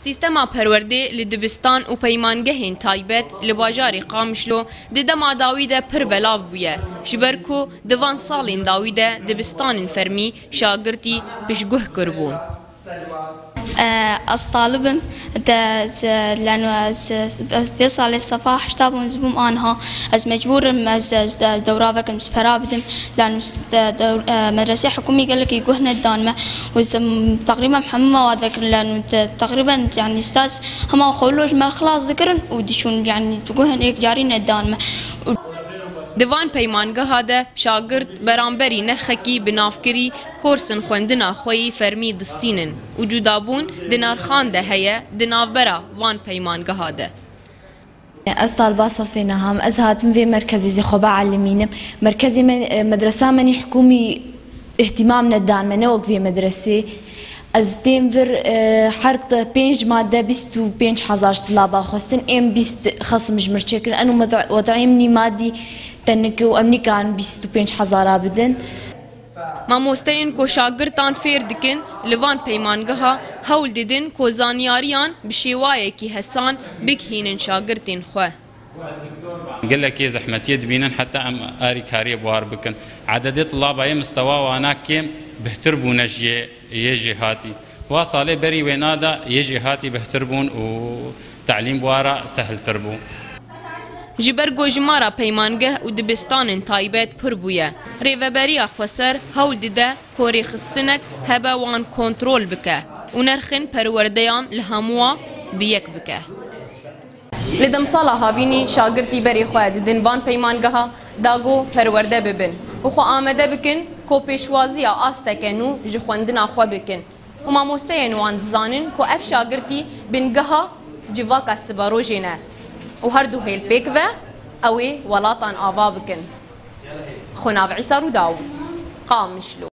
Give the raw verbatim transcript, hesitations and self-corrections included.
Sîstema perwerdê li dibistan û peymangehên taybet li bajarê Qamişlo di dema dawî de pir belav bûye, ji ber ku di van salên dawî de dibistanên fermî şagirtî piştguh kiribûn. Ez talib im, de ez, lano ez, ez vê salê sefa heyşta bûm, ez bûm aniha. Ez mecbûr im, ez, ez de, dewra vekim, ez pera bidim. Lano s-, de, de, e, medresê hikûmî gelekî guh nedan me. Û ez, em, teqrîben hemû mewad vekirin, lano te-, teqrîben, yanî, ustaz hema xwe ji me xilas dikirin û diçûn, yanî, guh yekcarî nedan me. Û Di van peymangeha de şagirt beramberî nirxekî binavkirî korsên xwendina xwe yî fermî distînin û cudabûn di nirxan de heye di navbera van peymangeha de. Ez taliba sefê neham. Ez hatim vê merkezê zî xwe bielîmînim. Merkezê me, e, medresa me nî hikûmî îhtîmam nedan me, ne wek vê medresê. Ez têm vir, e, her te-, pênc made bîst û pênc hezar ji tilaba xwestin, êm bîst xesim ji mir çêkirin. Eno wed-, wed'ê min nî madî tenik û em nîkarin bîst û pênc hezara bidin. Mamosteyên ku şagirtan fêr dikin li van peymangeha hewl didin ku zanyariyan bi şêwayekî hesan bigihînin şagirtên xwe. Gelekê zehmetiyê dibînin heta em arîkariyê bi war bikin. Ededê tilaba yê mistewa wana kêm bihtir bûne ji yê, yê jêhatî. Wa salê berî wêna de yê jêhatî bihtir bûn û telîm bi wa re sehiltir bû. Ji ber ku jimara peymangeh û dibistanên taybet pir bûye, Rêveberiya Xweser hewl dide ku rêxistinek hebe wan kontrol bike û nirxên perwerdeyan li hemûa bi yek bike. Li demsala havînî şagirtî berê xwe didin van peymangeha da ku perwerde bibin û xwe amade bikin ku pêşwaziya asteke nû ji xwendina xwe bikin û mamosteyên wan dizanin ku ev şagirtî bingeha civaka siberojê ne û her du hêl pêk ve ew ê welatan ava bikin. Xwenav Îsa Rûdaw, Qamişlo.